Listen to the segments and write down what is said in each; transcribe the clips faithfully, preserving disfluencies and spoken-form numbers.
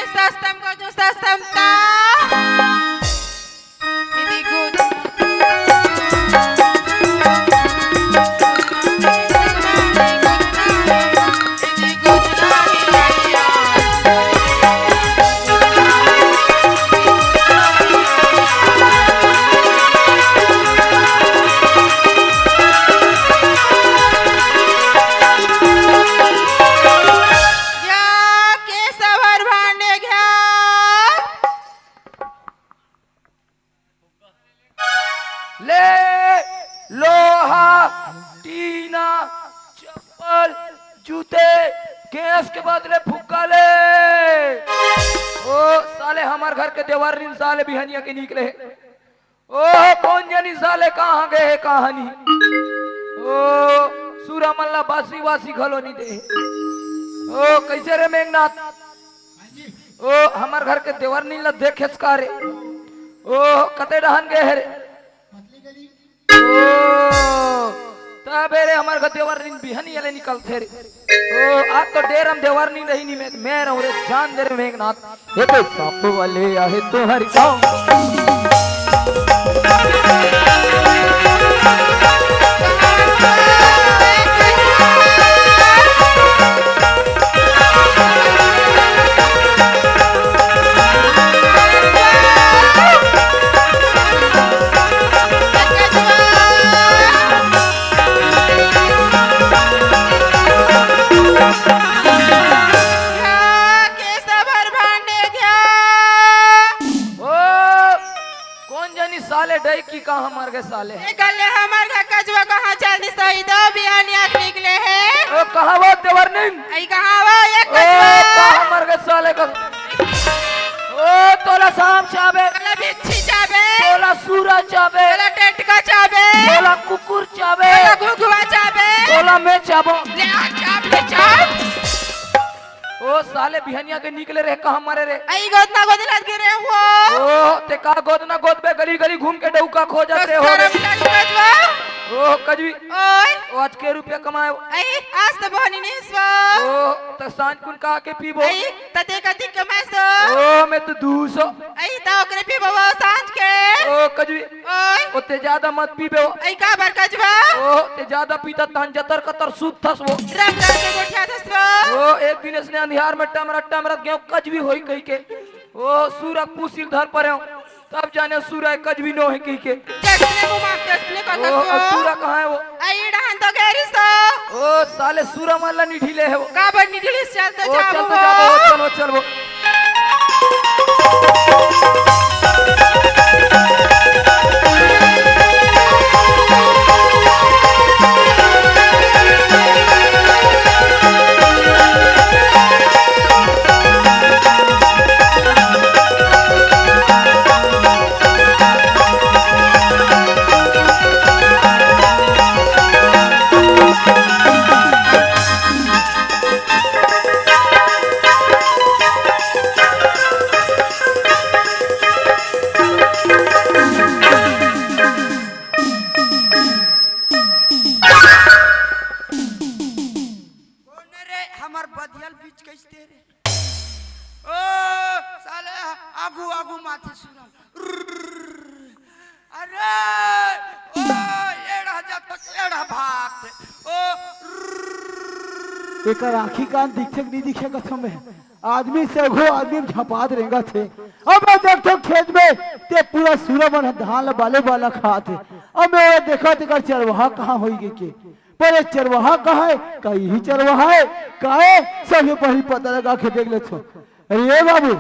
सस्तम को जो सस्तम का। इदी गुज या के सबर भांडे घ्या। ले लोहा, टीना, चप्पल, जूते, गैस के बदले फुक्का ले। ओ साले, हमर घर के देवर नीन साले बिहनिया के निकले हे। ओ कोन जनी साले कहाँ गे हे, कहाँ नी। ओ सुरा मन ला बासी वासी घलो नी दे हे। ओ कैसे रे मेघनाथ? ओ हमर घर के देवर नीन ला देखेस का रे? ओ कते डहन गे हे रे? ओ तबे रे हमर घर देवर नीन बिहनिया ले निकलथे रे। ओ आज तो डेरम देवर नीन रही नी, मैं, मैं रहूं रे, जान दे रे मेघनाथ। ये तो सांप वाले आहे तुम्हारी गाँव। के सबर भांडे घ्या। ओ, कोन जनी साले डई की कहाँ मर गे साले? ए गले हमर घर कछुआ कहाँ चल दिस, ई दो बिहनिया के निकले हे। ओ, कहाँ वो देवर नीन? आई कहाँ वो ये ओ, कछुआ? कहाँ मर गे साले का? ओ, तोला सांप चाबे। तोला बिच्छी चाबे। तोला सूरा चाबे। तोला टेटका चाबे। तोला कुकुर चाबे। तोला घुघुआ चाबे। तोला मैं चाबो। ले आ चाप, ले चाप। ओ साले बिहनिया के निकले रे, कहाँ मरे रे? आई गोदना गोदना गिरे हो। ओ, ते का गोदना गोदबे, गली गली घूम के डौका खोजत रे हो रे। ओ कजवी। ओए। ओ आज के रुपया कमाए हो? आई आज तो बहनी नहीं सो। ओ तो सांझ कुन कहाँ के पीबो? आई तते कति कमाए सो। ओ मैं तो दू सौ। आई तो ओकरे पीबो वो सांझ के। ओ कजवी। ओए। ओ ते ज्यादा मत पीबे हो। आई का बर कजवा? ओ ते ज्यादा पीता तहन जतर कतर सूत थस वो। रंग रंग के गोठिया थस वो। ओ एक दिन इसने अंधियार में टमरत टमरत गयो कजवी होई कही के। ओ सूरा पूसिल धर परे हो। तब जाने सूरा कजवी नो है कही के। जसने मुँह मार तसने का ओ थस वो। अब सूरा कहाँ है वो? आई डहन तो गैरी सो। ओ साले सूरा मन ला निठिले हे वो। का बर निठिले, चल तो ओ, जाबो चल तो वो। जाबो, ओ, चल वो, चल वो। कोन रे हमर बधियल बीच कैसे रे? ओ साले, आगू आगू माथे सुना। अरे ओ एड़ा जात, एड़ा भाग। ओ एकर आँखी कान दिखे कि नहीं दिखे कसम है। आदमी से एगो आदमी झपात रेंगत हे। अब मैं देखथों खेत में ते पूरा सूरा मन धान ल बाले बाला खात हे। अब मैं ओला देखत एकर चरवाहा कहाँ होई गे के। पर ये चरवाहा कहाँ है? का यही चरवाहा है? का है? सबसे पहले पता लगा के देख लेथों। अरे ए बाबू,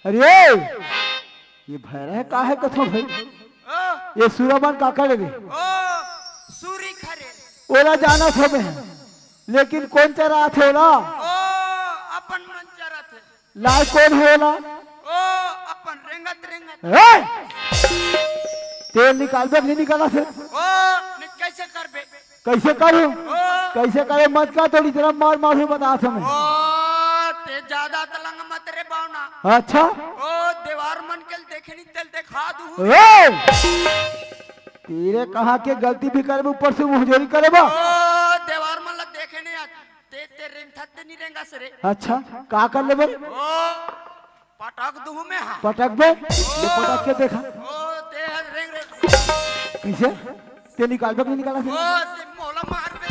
अरे ए, ये भैरा है का है कथों भाई? ओ, ये सूरा मन का करे रे? ओ, सूरी खरे। ओला जाना सब है, लेकिन कोन चराथे ओला? ओ, अपन मन चराथे। लाल कोन हे ओला? ओ, अपन रेंगत रेंगत। ए! तेल निकालबे कि नहीं निकाला फिर? ओ, नहीं कैसे करबे? कैसे करूं? ओ। कैसे करे मत का, तो इतना मार मार हूं बता समय। ओ, ते ज्यादा तलंग मत रे बावना। अच्छा। ओ, देवार मन के देखे नहीं तेल देखा दू। ए! तेरे कहाँ के गलती भी करे, ऊपर से मुंहजोरी करे बा। ओ, देवार मन ला देखे नहीं आज। ते, तेरे थत्ते नहीं रेंगा से रे। अच्छा, का कर लेबे? ओ, पटक दूं मैं, हाँ। पटक बे, ये पटक के देखा। ओ, ते हर रेंग रेंग। कैसे? ते निकाल बे, नहीं निकाला ओ, फिर? ते मोला मार बे।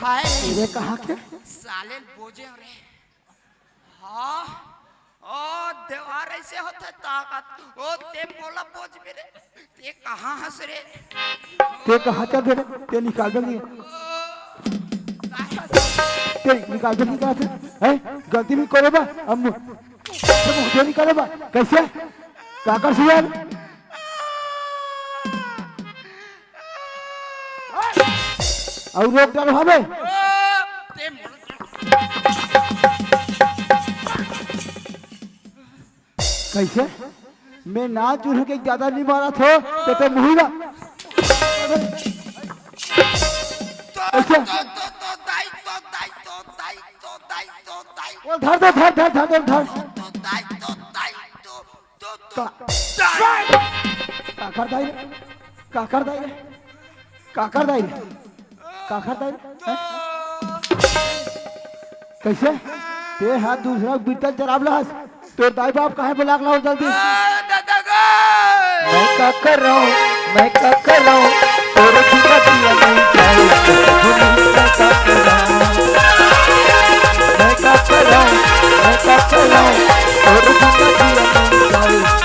हाय। ये कहाँ के? साले बोजे रे। हाँ, ओ, देवार ऐसे होथे ताकत। ओ, ते मोला बोझ मेरे। ते कहाँ हस रे? ते कहाँ चल दे रे? ते निकाल दे नहीं। ते निकाल दे नहीं, कहा थे? हैं? गलती भी करे बा? अब मु-, ते मुझे नहीं करे बा? कैसे? का कर सुअर? अउ रोक डर हवे। ओ, ते मोला कैसे? मैं ना चूल्हे के ज्यादा नहीं मारा थो, तो, तो मुहिरा। तो, कैसे? तो, तो, तो, दाई, तो, दाई, तो, दाई, तो, दाई, तो, दाई। वो धर दे, धर, धर, धर, धर, धर। तो, दाई, तो, दाई, तो, तो, तो, का-, दाई। का कर दाई रे? का कर दाई रे? का कर दाई रे? का कर दाई रे? हैं? कैसे? ते हा दूसरा बीतल चराब लहस। तोर दाई बाप कहाँ बुला के लाओ जल्दी। आ, दादा गो। मैं का कर रहा हूँ, मैं का कर रहा हूँ, तोर बिना जिया नहीं जाए, मैं का कर रहा हूँ, मैं का कर रहा हूँ, मैं का कर रहा हूँ, तोर बिना जिया नहीं जाए,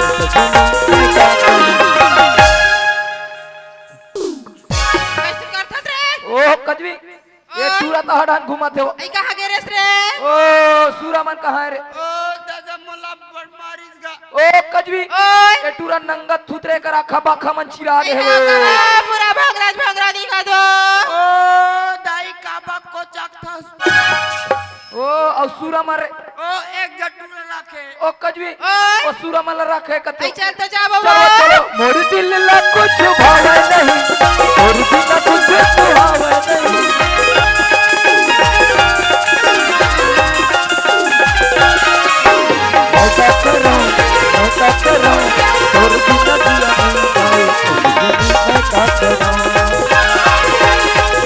मैं का कर रहा हूँ। कैसे करथस रे? ओह, कजवी, ये ओ। टूरा तो हडान घुमाथे हो। आई कहाँ गे रेस रे? ओ, सूरा मन कहाँ है रे? ओ, दादा, मोला बड़ मारिस गा। ओ, कजवी, ओए। ये टूरा नंगत थुतरे कर आखा बाखा मन चिरा दे आई हे। कहाँ, कहाँ? पूरा भंगराज भंगरा दिखा दो। ओ, दाई, का बा कोचक थस? ओ, अउ सूरा मन रे। ओ, एक जटूरा लाखे। ओ कजवी, ओए। ओ सूरा मन ला रखे कते। आई चल तो जा बउआ। चलो, चलो। मोर दिल ला कुछ भावे नहीं, मोर बिना कुछ सुहावे नहीं। मैं का करूं, मैं का करूं, मोर बिना जिया नहीं जाए, मैं का करूं,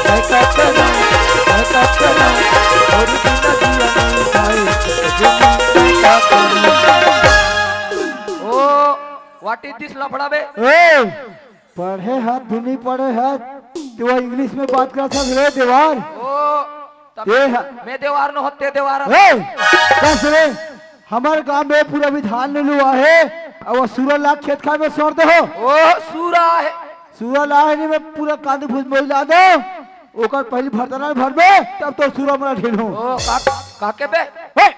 मैं का करूं, मैं का करूं, मोर बिना जिया नहीं जाए, मैं का करूं। ओ, what is this लफड़ा बे? ए, पढ़े हस, दुनी पढ़े हस, तैं इंग्लिश में बात करत हस रे देवार। ओ, तब ए ह- मैं देवार न हों, तैं देवार हस। ए, कस रे, हमर गांव में पूरा विधान न लुआ हे, अउ वो सूरा ला खेत खार में सोर दे हो। ओ, सूरा हे। सूरा ला हे नहीं, मैं पूरा कांदी भुज मोई ला दो। ओकर पहिली भरतना भरबे, तब तो सूरा मन ला ढीलहूं। ओ, का, का के बे? हे!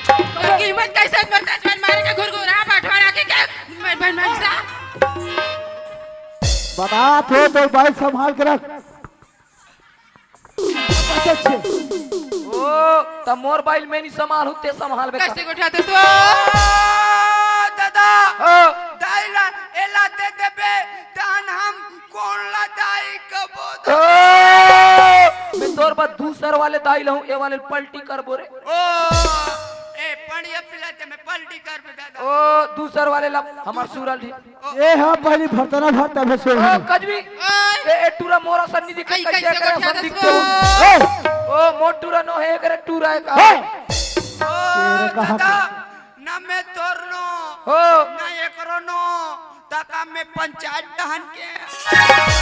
तोर कीमत कैसे बता, जवान मारे के घुरघुरा बंटवारा के, के, बन, बन, बन सा। बता तो, तोर बाइक संभाल के रख। अच्छा, अच्छे। ओ, त मोर बाइल मैं नहीं संभालहूं, तैं संभालबे का। कैसे गोठियाथस ओ? दादा, ओ। दाई ला, एला दे देबे, तहन हम कोन ला दाई कबो ओ, मैं तोर बर दूसर वाले दाई लहूं, ए वाले पलटी करबो रे। ओ, ए, पड़िया पिलाते में पलटी करबे दादा। ओ, दूसर वाले ला, हमर सूरा ला ढील। ए, हाँ, पहिली भरतना भरता भे सो ओ, हमें। कजवी, ओए। ए, ए, टूरा मोर असन नहीं दिखे, आई, कैसे कैसे करे गोठियाथस संदीप ओ? के? ए! ओ, मोर टूरा नो हे, करे टूरा हे का? ए! ओ, तेरे कहाँ दादा, के? ना मैं तोर नो, हो। ना एकरो नो, त का मैं पंचायत डहन के।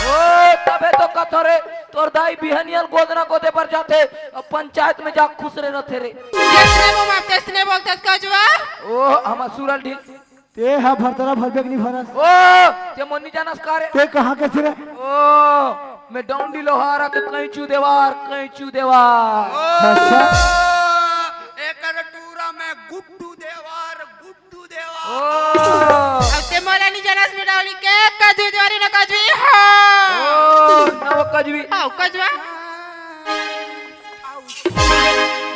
ओ, तभे तो कथों रे, तोर दाई बिहनिया ल गोदना गोदे बर जाथे, अब पंचायत में जा खुसरे रथे रे। तइसने मुंह में तइसने बोलथस कजवा। ओ, हमर सूरा ल ढील। तैं हा भरतना भरबे के नहीं भरस। ओ, तैं मोर नहीं जानस का रे? तैं कहाँ के हस रे? ओ, मैं डौंडी लोहारा के कैंचू देवार, कैंचू देवार। ओ, अच्छा। एकर टूरा में गुड्डू देवार, गुड्डू देवार। ओ। अब तैं मोला नहीं जानस, मैं डौंडी के कजू देवारी न कजवी हो। ओ, न वो कजवी। हाँ, कजवा।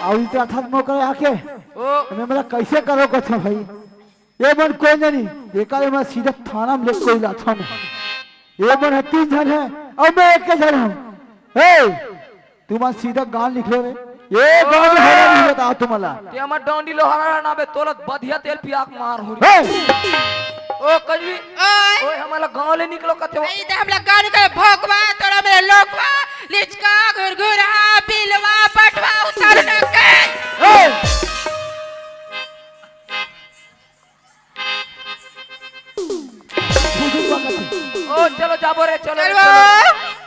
अउ इतना थक मोकर आके। ओ। मैं मोला कैसे करो कथा भाई? ये मन कोई नहीं, एकर मैं सीधा थाना में लेके कोई लाथन। ये मन हे तीन झन हे, अउ मैं एक झन हूँ। ए, तुमन सीधा गान लिख लो रे। ये गाँव में भला नहीं बता तुम्हाला। ते हमर डोंडी लोहारा ना बे, तोला बधिया तेल पिया के मार हो रे। हे! ओ कजवी, ओए। ओए हमला गाँव ले निकलो कथे हो। नहीं ते हमला गाँव निकल भोकवा, तोरा मेरे लोकवा, लिचका, गुरगुरा, बिलवा, पटवा, उतार न के। हे! ओ चलो जाबो रे, चलो रे, चलो। चलो।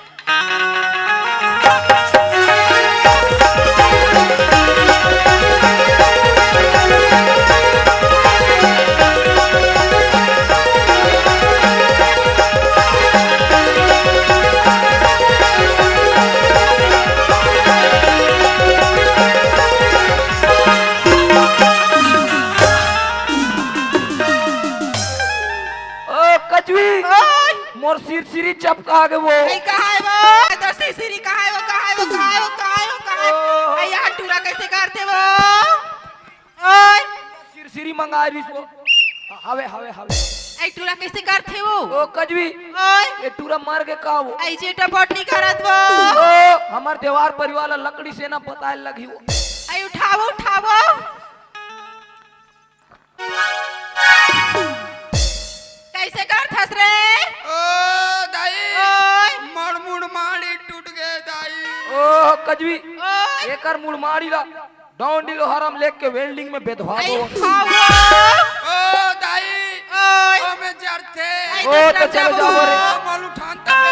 ओ कजवी, ओए। मोर सिरसिरी चपका गे वो। नहीं, कहाँ है वो? तो सिरसिरी कहाँ है वो? कहाँ है वो? कहाँ है वो? कहाँ है वो? कहाँ है वो? ओ। ए, यहाँ टूरा कैसे करथे वो? ओए। सिरसिरी मंगाए रिस वो। हवे, हवे, हवे। ए, टूरा कैसे करथे वो? ओ कजवी, ओए। ये टूरा मर गे का वो? ए, जेटा बट नहीं करत वो। ओ, हमर देवार परिवार ला लकड़ी से ना बताए लगी वो। ए, उठावो, उठावो। कैसे करथस रे? ओ दाई, ओए। मोर मुड़माड़ी टूट गे दाई। ओ कजवी, ओए। एकर मुड़माड़ी ला डोंडी लोहारा म लेके वेल्डिंग में बेधवा आई दो। खावा। ओ दाई, ओए। ओ में जरथे। आई ओ तो दूसरा चलो जाबो। जाबो रे। ओ मालू ठान तबे।